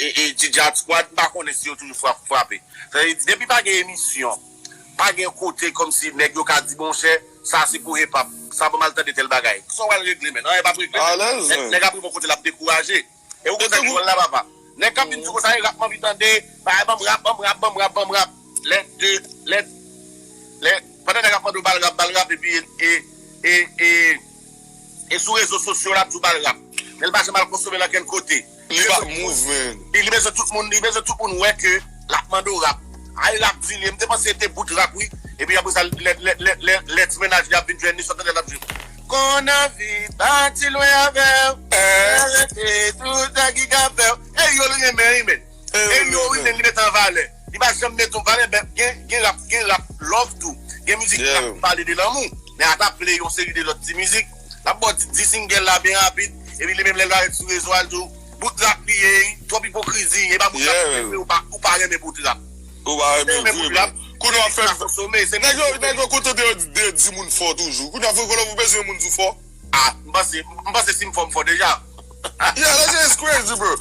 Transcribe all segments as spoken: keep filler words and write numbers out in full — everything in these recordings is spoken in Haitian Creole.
e, e, DJ Hot Squad, m pa konnen si yo toujou fra-, frape. Sa vle di, depi pa gen emisyon, pa gen kote kòmsi nèg yo ka di, "Monchè, sa se pou hip hop, sa ban m al tande tèl bagay." Kisa w pral regle, menn? Anyen p ap regle, menn. Alèz, nèg, menn. Nèg ap rive yon kote, l ap dekouraje. E ou konn sa ki dwòl la, papa? Nèg k ap vin di konsa, e rap m anvi tande, bay ban m rap, ban m rap, ban m rap, ban m rap. Lè de, lè, lè, pandan nèg ap mande w ba l rap, ba l rap, epi e, e, e, e sou rezo sosyo l ap di w ba l rap. Men l pa janm al konsome l ankenn kote. Li pa move, man. Li, li bezwen tout moun, li bezwen tout moun wè ke l ap mande w rap. Ay, rap di li, m te panse se te bout rap, wi. Epi apre sa, lè, lè, lè, lè, lè ti mennaj li ap vin jwenn li, sa w tande l ap di, "Konn anvi pati lwen avè w, arete tout sa ki ka fè w." E yo l renmen, wi, men. E yo, wi, men, li mete an valè. Li pa janm mete an valè, men gen, gen rap, gen rap love tou. Gen mizik k ap pale de lanmou. Men ata play yon seri de lòt ti mizik. L ap ba w di, di single la byen rapid. Epi li menm lè l parèt sou rezo a, l di w, bout rap li ye, twòp ipokrizi, e pa bout rap li ye, ou pa, ou pa renmen bout rap. Ou pa renmen l vre, men. Kounye a w ap fè m konsome, se nèg yo, nèg yo kontante yo de, de di moun fò toujou. Kounye a fè kòlòv ou bezwen moun di w fò. Ah, m panse, m panse si m fò, m fò deja. Yeah, that shit is crazy, bro.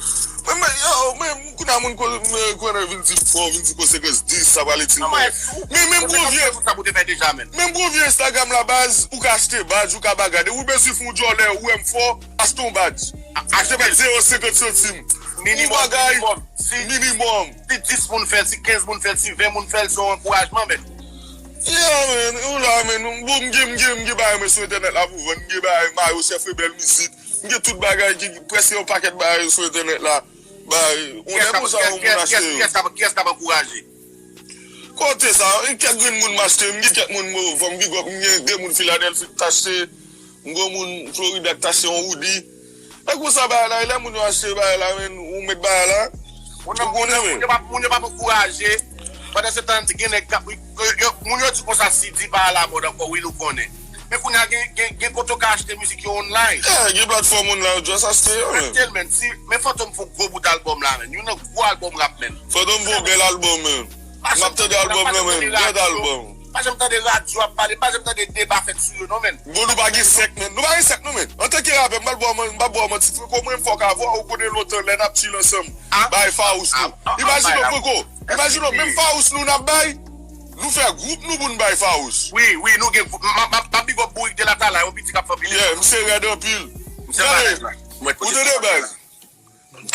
Men, men, yo, men, kounye a moun ko-, men, konnen vin di fò, vin di konsekans dis, sa pral itil mwen. Men menm gwo vye, tout sa pou te fè deja, men. Menm gwo vye Instagram la, baz, ou ka achte badge, ou ka bagay. Depi ou bezwen fè yon djòlè, ou wè m fò, achte yon badge. Achte badge zewo senkant santim. Minimòm, minimòm. Si, minimòm. Si dis moun fè l, si kenz moun fè l, si ven moun fè l, se yon ankourajman, men. Yeah, man, ou la, man. Bon, m gen, m gen, m gen bagay mwen sou entènèt la pou vann. M gen bagay mayo, chèf rebèl mizik. M gen tout bagay ki, ki prèske yon pakèt bagay sou entènèt la. Bagay, yon lè konsa, yon moun achte yo. Kiyès k ap, kiyès k ap ankouraje? Kote sa, gen kèk grenn moun m achte, m gen kèk moun, fò m big up, m gen de moun Filadèlfi k t achte. M gon moun Florida k t achte yon hoodie. E konsa bagay la, e lè moun yo achte bagay la, men, ou met bagay la, ou konnen, men. Moun yo p ap, moun yo p ap ankouraje. Pandan se tan, gen nèg k ap, yo, yo, moun yo di konsa, si di pa alamòd ankò, wi, nou konnen. Men kounye a, gen, gen, gen kote w ka achte mizik yo online. Yeah, gen platfòm online, just achte yo, men. Achte l, men. Si, men Fantom fè yon gwo bout albòm la, men. Youn nan gwo albòm rap, men. Fantom fè yon bèl albòm, men. M ap tande albòm nan, men. Bèl albòm. Pa janm tande radyo ap pale, pa janm tande deba fèt sou yo non, men. Bon, nou pa gen sèk, men. Nou pa gen sèk, non, men. Antanke rapè, m pa ba w man-, m pa ba w manti, freko, mwen, m fòk avè w, ou konnen lontan, lè n ap chill ansanm, bay Faous nou. Imajine w, freko. Imajine w, menm Faous nou n ap bay, nou fè gwoup nou pou n bay Faous. Wi, wi, nou gen gwoup. M ap, m ap, m ap big up Bourik de Latalay, yon piti k ap fè anpil. Yeah, misye rèd anpil. Misye rèd anpil. Ou tande, baz?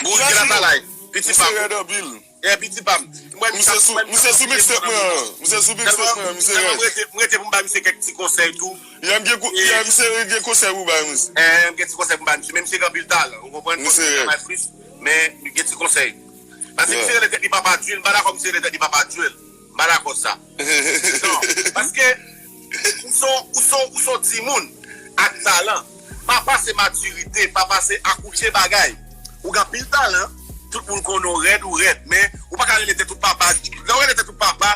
Bourik de Latalay, piti pa m. Misye rèd anpil. Yeah, piti pa m. Misye sou, misye sou mixtape mwen an. Misye sou mixtape mwen an, misye rèd. Tèlman m rete, m rete pou m bay misye kèk ti konsèy tou. Yeah, m gen ko-, yeah, misye gen konsèy pou bay misye. Eh, m gen ti konsèy pou m bay misye. Men misye gen anpil talan, ou konprann? Misye rèd. Travay plis, men m gen ti konsèy. Paske misye rele tèt li Papa Drill, m pa dakò misye rele tèt li Papa Drill. M pa dakò sa. Non, paske ou se yon, ou se yon, ou se yon timoun ak talan. Papa se matirite, papa se akouche bagay. Ou gen anpil talan, tout moun konnen w rèd, ou rèd, men ou pa ka rele tèt ou papa. Lè w rele tèt ou papa,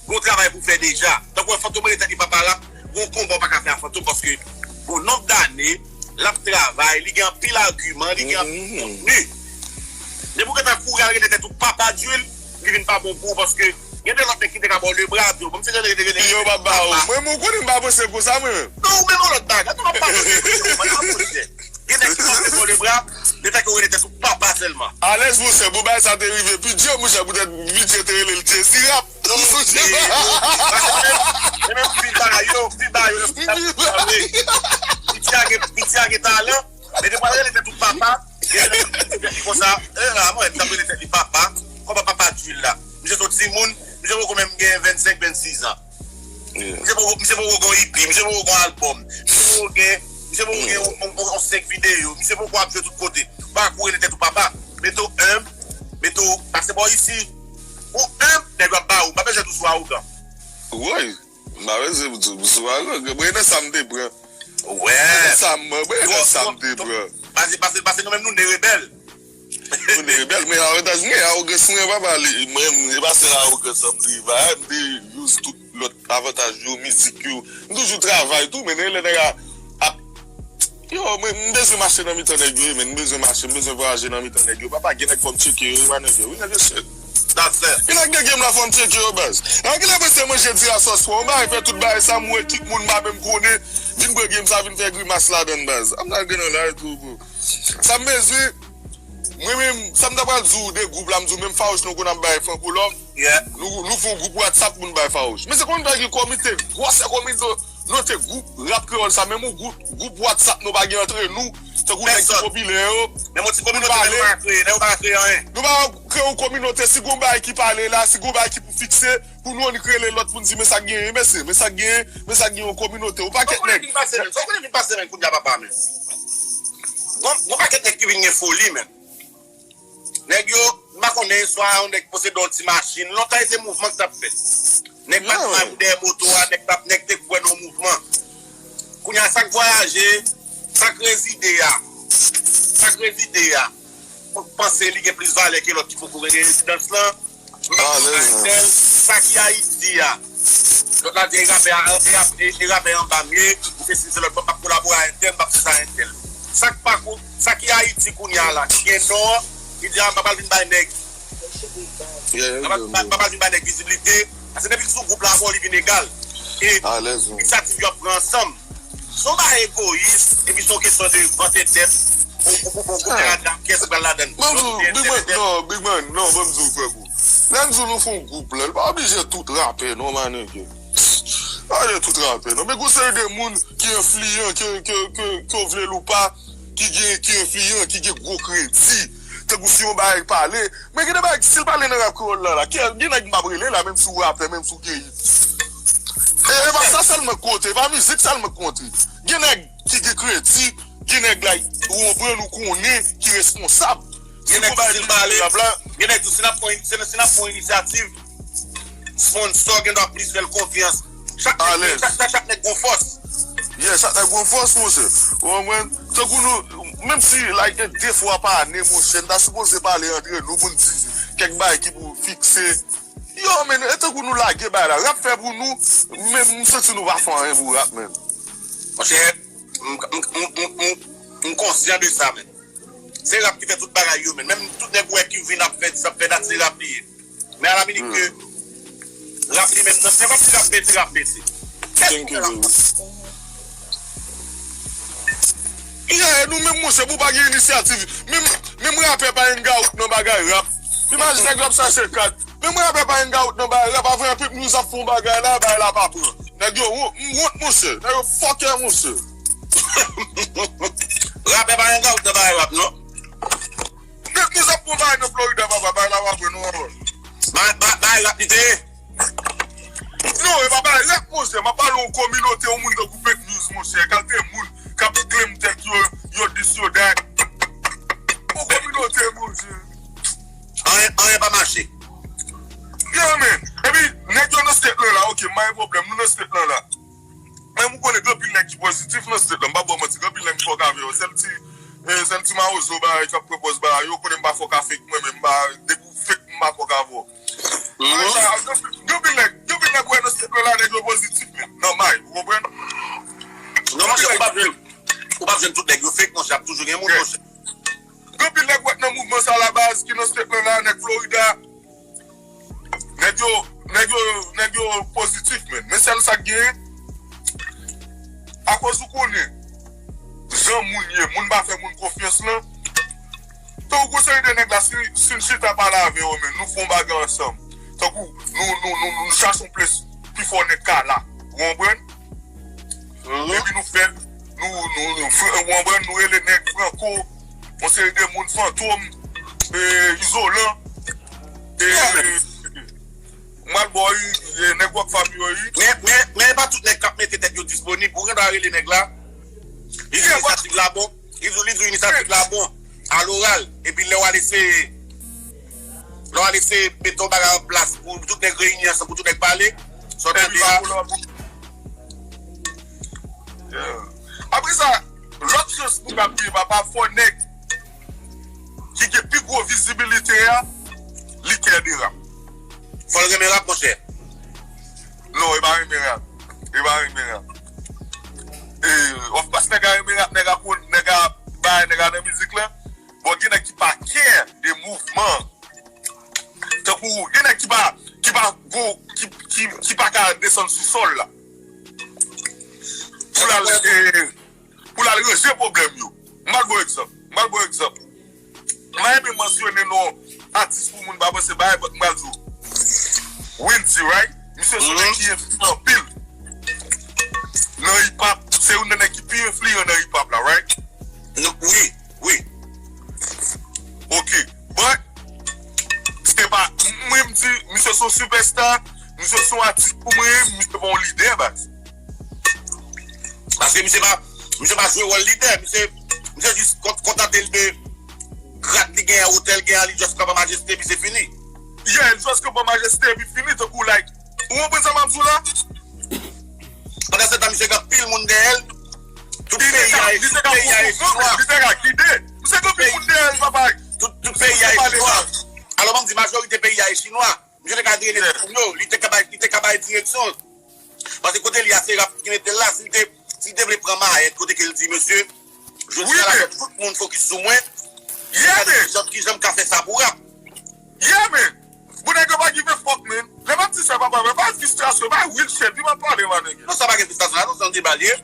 gon travay pou fè deja. Tankou wè Fantom rele tèt li papa rap, gon konba w pa ka fè a Fantom paske gon nonb dane l ap travay, li gen anpil agiman, li gen anpil kontni. Depi w gentan kouri al rele tèt ou Papa Drill, li vin pa bon pou ou paske gen de lòt nèg ki te ka ba w lebra tou. Bon, misye te rele, rele. Yo pa ba ou. Mwen, mwen konnen m pa panse konsa, mwen menm. Non, ou menm yon lòt bagay. Tou m ap pale de ou, mwen, monchè. Gen nèg ki panse ba w lebra, detan ke w rele tèt ou papa sèlman. Alèz, monchè, pou bagay sa te rive pi dye, monchè, poutèt Bidye te rele l Jezi Rap. Non, monchè, e menm, e menm pi bagay yo, pi bagay yo, pi bagay yo. Piti a gen, Piti a gen talan, men depi w al rele tèt ou papa, gen lè pi konsa, e la, mwen, t ap rele tèt li papa, kòman Papa Drill la? Misye se yon timoun, misye poko menm gen vennsenk, vennsis an. Misye poko, misye poko gen yon EP, misye poko gen yon albòm, misye poko gen, misye poko gen yon, yon, yon, yon senk videyo, misye poko ap jwe tout kote. Ou pa kouri rele tèt ou papa. Mete w enb, mete w pase bò isi. Ou enb, nèg yo ap ba ou, pa bezwen di w sou awogan. Woy, m pa bezwen di w sou awogan. Mwen nan sa m te pran. Wè. Mwen nan sa m, mwen nan sa m te pran. Pase, pase, pase nou menm nou ne rebèl. Moun rebèl, men avantaj mwen, awogans mwen, papa, li, mwen, se pa sèl awogans an m te ba, m te use tout lòt avantaj yo, mizik yo. M toujou travay tou, men gen lè nèg a ap, yo, mwen, m bezwen mache nan mitan nèg yo, men m bezwen mache, m bezwen vwayaje nan mitan nèg yo. Papa, gen nèg fò m tcheke yo, e pa nèg yo, wi, nèg yo shit. Gen nèg nan game la fò m tcheke yo, baz. Nan gen lè mwen se manje di aswè, aswè, yon bagay fè tout bagay sa, m wè kèk moun m pa menm konnen, vin pran game sa, vin fè grimas ladann, baz. I'm not gonna lie to you, bro. Sa m bezwen, Mwen menm, sa m ta pral di w de gwoup la, m di w menm Farouch nou konn ap bay Franco Love. Nou, nou fè yon gwoup WhatsApp pou n bay Farouch. Men se konn bagay ki komite, gwosè komite, note gwoup rap kreyòl sa, menm yon gwoup, gwoup WhatsApp nou pa gen antre nou, tankou nèg ki popilè yo, pou n pale. Nou pa kreye anyen. Nou pa kreye yon kominote, si gon bagay ki pale la, si gon bagay ki pou fikse, pou nou annik rele lòt pou n di, men sa k genyen, mesye, men sa k genyen, men sa k genyen yon kominote, yon pakèt nèg. Sa w konnen vin pase, men? Sa w konnen vin pase, men, kounye a, papa, men? Gon, gon pakèt nèg ki vin gen foli, men. Nèg yo, m pa konnen, swa yon nèg posede yon ti machin. Lontan, e te mouvman k t ap fèt. Nèg pa t mare dèyè moto a, nèg t ap, nèg te kwè nan yon mouvman. Kounye a, sa k vwayaje, sa k rezide a, sa k rezide a, panse li gen plis valè ke lòt ki poko gen rezidans lan. M ap di sa entèl, sa ki Ayiti a. Lòt la di, e rapè a, e rap-, e, e rapè anba m ye, ou se si se lòt, m ap kolabore a entèl, m ap fè sa entèl. Sa k pa ko-, sa ki Ayiti kounye a la, ki gen non, li di, a, m pa pral vin bay nèg. M pa pral, m pa pral vin bay nèg viziblite. Paske depi l sou gwoup la, avè w, li vin egal. E inisyativ yo ap pran ansanm. Se yon bagay egoyis, epi se yon kesyon de vante tèt. Ou, ou, ou, ou, ou pè ladan, kiyès ki pral ladan? Ban m di w, Big Man, non, Big Man, non, ban m di w, frè, bro. Lè n di w nou fè yon gwoup la, li pa oblije tout rapè, non, manège. Pa oblije tout rapè, non. Men gon seri de moun ki enfliyan, ke, ke, ke, ke w vle l ou pa, ki gen, ki enfliyan, ki gen gwo kredi. Tankou si yon bagay pale, men gen de bagay, si l pale nan rap kreyòl la, la, ki, gen nèg m ap rele la, menm si w rapè, menm si w gen hit. E, e pa sa sèlman k konte, e pa mizik sèlman k konte. Gen nèg ki gen kredi, gen nèg la, ou konprann, ou konnen, ki responsab. Gen nèg tou si l pale, gen nèg tou si n ap pran, si n, si n ap pran inisyativ, sponsò gen dwa plis fè l konfyans. Chak nèg, chak, chak, chak nèg gon fòs. Yeah, chak nèg gon fòs, monchè. Ou konprann? Tankou nou, menm si, like, gen de fwa pa ane, monchè, n ta sipoze pale antre nou pou n di kèk bagay ki pou fikse. Yo, men, e tankou nou lage bagay la. Rap fè pou nou, men m santi nou pa fè anyen pou rap, men. Monchè, m, m, m, m, m, m konsyan de sa, men. Se rap ki fè tout bagay yo, men. Menm tout nèg ou wè ki vin ap fè dis, ap fè dat, se rap li ye. Men a la minit ke rap li menm nan, se pa ti rap, men se rap, men se. Kèk moun nan. Yeah, nou menm, monchè, pou pa gen inisyativ. Menm, menm rapè pa hangout nan bagay rap. Imajine nèg yo ap chache kad. Menm rapè pa hangout nan bagay rap. Avè Pimp News ap fè yon bagay la, bagay la pa pran. Nèg yo wont, m wont, monchè. Nèg yo fòkè, monchè. Rapè pa hangout nan bagay rap, non. Pimp News ap pran bagay nan Florida, papa, bagay la pa pran, non, papa. Ba, ba, bagay rap li te ye. Non, e pa bagay rap, monchè. M ap pale yon kominote, yon moun tankou Pimp News, monchè. Kalite moun k ap claim tèt yo, yo dis, yo dat. Yon kominote, monchè. Anyen, anyen pa mache. Yeah, man. Epi, nèg yo nan state lan la, ok, m pa gen pwoblèm, nou nan state lan la. Men ou konnen gen anpil nèg ki pozitif nan state lan, m pa ba w manti, gen anpil nèg m fòk avè yo. Sèl ti, eh, sèl ti mawozo bagay k ap pran pòz bagay, yo konnen m pa fòk avèk mwen menm, m pa, depi w fake m pa fòk avè w. Gen, gen anpil nèg, gen anpil nèg ou wè nan state lan la, nèg yo pozitif menm, nan may, ou konprann? Non, monchè, ou p ap jwenn, ou p ap jwenn tout nèg yo fake, monchè, ap toujou gen moun, monchè. Gen anpil nèg ou wè k nan mouvman sa la baz, ki nan state lan la, nèg Florida. Nèg yo, nèg yo, nèg yo pozitif, men. Men sèl sa k genyen, akoz ou konnen jan moun ye, moun pa fè moun konfyans lan. Tankou gon seri de nèg la, si, si n chita pale avè yo, men, nou fè yon bagay ansanm. Tankou nou, nou, nou, nou chache yon plas pi fò nèg ka la. Ou konprann? Epi nou fè, nou, nou, nou, fr-, ou konprann, nou rele nèg Franco, yon seri de moun Fantom, eh, Izolan, eh, m al bò wi, eh, nèg Rockfam yo wi. Men, men, men e pa tout nèg k ap mete tèt yo disponib. Ou gen dwa rele nèg la, li di inisyativ la bon, li di, li di inisyativ la bon, aloral, epi lè w al eseye, lè w al eseye mete yon bagay an plas pou tout nèg reyini ansanm, pou tout nèg pale, sa w tande a. Yeah. Apre sa, lòt chans pou n ap gen, papa, fò nèg ki gen pi gwo vizibilite a, li kè de rap. Fò l renmen rap, monchè. Non, e pa renmen rap. E pa renmen rap. E, of course, nèg a renmen rap, nèg a konn, nèg a bay, nèg a nan mizik lan. Bon, gen nèg ki pa kè de mouvman. Tankou, gen nèg ki pa, ki pa go, ki, ki, ki pa ka desann sou sòl la. Pou l al, eh, pou l al ranje pwoblèm yo. M al ba w egzanp. M al ba w egzanp. M pa renmen mansyone non atis pou moun pa panse bagay, but m pral di w. Windy, right? Misye se yon nèg ki enfliyan anpil nan hip hop. Se youn nan nèg ki pi enfliyan nan hip hop la, right? Non, wi, wi. Ok. But, se pa, mwen m di, misye se yon superstar, misye se yon atis pou mwen, misye pa yon lidè, baz. Paske misye pa, misye pa jwe wòl lidè, misye, misye jis kon-, kontante l de grad li genyen, otè l genyen, li just kanpe majeste, epi se fini. Yeah, li just kanpe majeste, epi fini, tankou, like, ou konprann sa m ap di w la? Pandan se tan, misye gen anpil moun dèyè l. Tout peyi a, tout peyi a e chinwa. Li te ka gide. Misye gen anpil moun dèyè l, papa. Tout, tout peyi a e chinwa. Alò, ban m di, majorite peyi a e chinwa. Misye te ka drennen timoun yo, li te ka bay, li te ka bay direksyon. Paske kote li a, se rap ki mete l la. Si l te, si l te vle pran mayèt, kote ke l di, mesye, jodi a la, tout moun fokis sou mwen. Ki jan, ki jan m ka fè sa pou rap? Yeah, man. Bon, nèg yo pa give a fuck, man. Lè m ap di sa, papa, men pa fristrasyon, pa real shit, li m ap pale, ma nèg. Non, sa pa gen fristrasyon la, non, se yon deba li ye,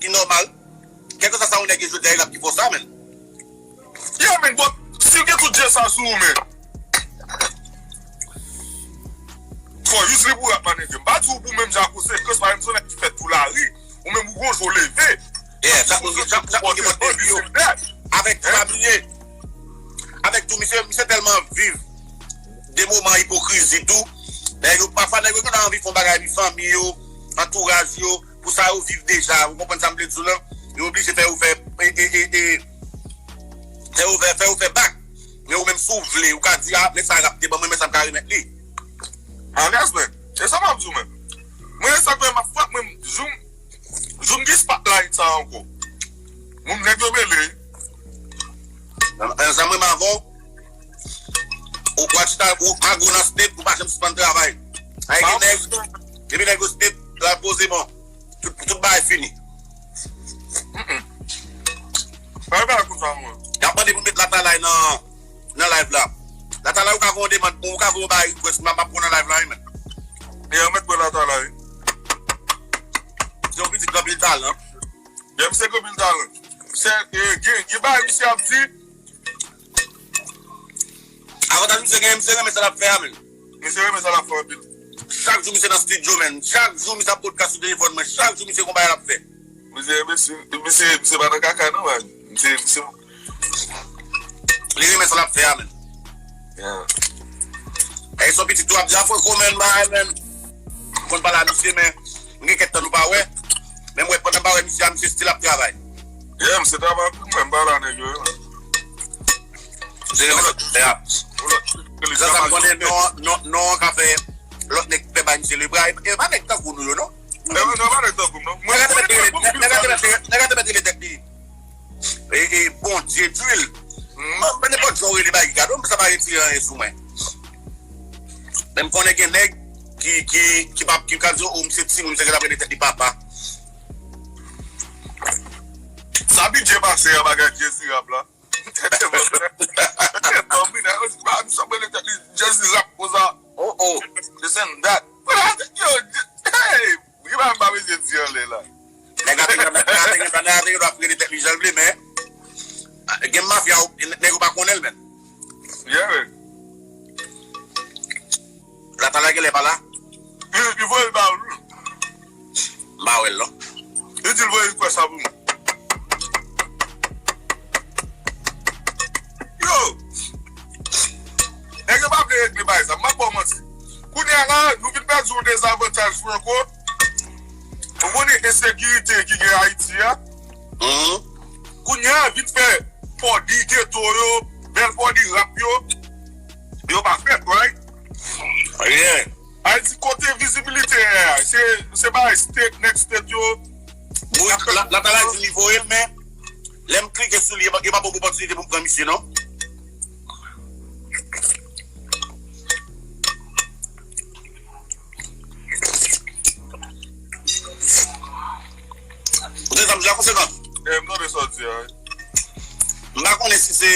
ki nòmal. Kèlkeswa sa yon nèg ye jodi a, l ap ki fò sa, man. Yeah, man, but si w gen tout jan sa sou ou, man, fò w use li pou rap, ma nèg. M pa di w pou menm jan ak konsekans, pa egzanp, se yon nèg ki fèt tou lari, ou menm ou gon jou w leve. Yeah, chak moun, chak, chak moun gen mòd de vi yo. Avèk, pa bliye, avèk tou, misye, misye tèlman viv de moman ipokrizi tou. Nèg yo, pafwa, nèg yo gentan anvi fè yon bagay, epi fanmi yo, antouraj yo, pou sa yo viv deja. Ou konprann sa m vle di w lan? Yo oblije fè yo fè, e, e, e, e, fè yo fè, fè yo fè bak. Men ou menm, si w vle, ou ka di, a, men sa rap te ban mwen, men sa m ka remèt li. Alèz, men. E sa m ap di w, men. Mwen, e sa k fè m ap frap, mwen, jou m, jou m gen spotlight sa ankò. Moun nèg yo mele. Nan, nan, sa mwen m avè w. Ou, ou a chita, ou a gwo nan state, ou pa janm sispann travay. Ay, gen nèg, depi nèg yo state, la poze bon. Tout, tout bagay fini. Mm-mm. Bagay pa konsa, mwen. Y ap mande pou met Latalay nan, nan live la. Latalay, ou ka voye yon demann, ou ka voye yon bagay request, m ap, m ap pran nan live la, wi, men. E, ou met pran Latalay, wi. Se yon pitit gen anpil talan. Gen misye gen anpil talan. Se, e, gen, gen bagay misye ap di. Avantaj misye gen, misye renmen sa l ap fè a, men. Misye renmen sa l ap fè anpil. Chak jou misye nan studio, men. Chak jou misye ap podcast sou telefòn mwen. Chak jou misye gon bagay l ap fè. Misye, misye, misye, misye pa nan kaka, non, man. Misye, misye. Li renmen sa l ap fè a, men. Yeah. E se yon pitit tou ap di, a, Franco, men, bagay, men. M konn pale a misye, men m gen kèk tan nou pa wè. Men m wè pandan m pa wè misye a, misye still ap travay. Yeah, misye travay anpil, mwen, m pale a nèg yo, wi, man. Se yon lòt bagay. Sa, sa m konnen, non, non, non, ka fè lòt nèg fè bay misye lebra. E, e pa nèg tankou nou yo, non. E, non, pa nèg tankou m, non. Nèg a te mèt rele, nèg a te mèt rele, nèg a te mèt rele tèt li. E, e, Bondye drill. Mwen, mwen, nenpòt jan w rele bagay, gade, sa pa retire anyen sou mwen. Men m konnen gen nèg ki, ki, ki pa, ki ka di, o, misye timoun, misye gentan rele tèt li papa. Sa bidye pase a bagay Jezi rap la. Jezi rap konsa. Oh, oh. This and that. Yo, hey, ki pa m pa bezwen di anlè la. Nèg ap, nèg ap, nèg ap rele tèt li jan l vle, men gen mafya, nèg yo pa konnen l, men. Yeah, man. Latalay genlè pa la? Li, li voye l ba ou, wi. M pa wè l, non. Li di l voye request la pou mwen. Yo! Nèg yo pa vle regle bagay sa. M ap ba w manti. Kounye a la, nou vin pèdi yon dezavantaj, Franco. Ou konnen ensekirite ki gen Ayiti a? Kounye a, vin fè pòdi geto yo, bèl pòdi rap yo, yo pa fèt, right? Anyen. Ayiti kote vizibilite a, se, se bagay state, next state yo. Bon, la, la, la, la, di li voye l, men lè m klike sou li, e pa, e pa bon opòtinite pou m pran misye, non. Ou te tann sa konsekan? Eh, m tande sa w di a, wi. M pa konnen si se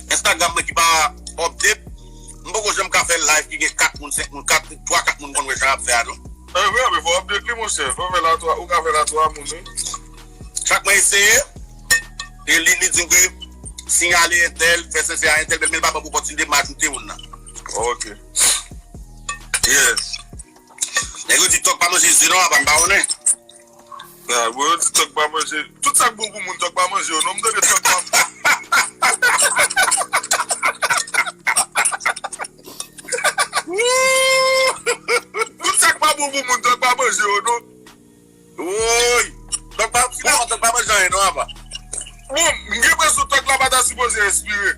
Instagram mwen ki pa update. M poko janm ka fè live ki gen kat moun, senk moun, kat, twa, kat moun konn wè jan y ap fè a, non. Eh, wi, men fò w update li, monchè. Fò w fè l a twa, ou ka fè l a twa moun, wi. Chak mwen eseye, e li, li di m ke siyale entèl, fè sensè a entèl, men l pa ban m opòtinite m ajoute moun nan. Ok. Yes. Nèg yo di tòg pa manje ze non, apa m pa konnen. Ah, bon, yo di tòg pa manje. Tout sa k bon pou moun, tòg pa manje yo non. M tande tòg pa. Tout sa k pa bon pou moun, tòg pa manje yo non. Woy! Tòg pa, finalman, tòg pa manje anyen non, apa. Bon, m gen enpresyon tòg la pa ta sipoze respire.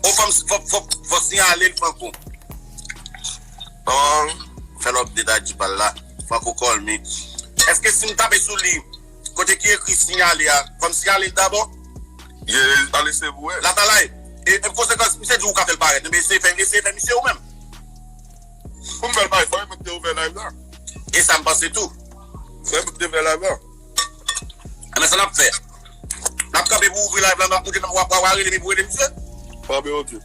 O, fò m, fò, fò, fò siyale l, Franco. An, fè l update I G pa l la. Franco call me. Èske si m tape sou li, kote ki ekri siyale a, fò m siyale l dabò? Ye, ale se pou wè. Latalay, e, e konsekans, misye di ou ka fè l parèt, men eseye fè, eseye fè misye ou menm. Pou m fè l parèt, fò mwen te ouvè live la. E sa m panse tou. Fò mwen te ouvè live la. Enben sa n ap fè. N ap kanpe pou ouvri live la, n ap moute, w ap, w ap rele m pou rele misye. Bon, ben, ok.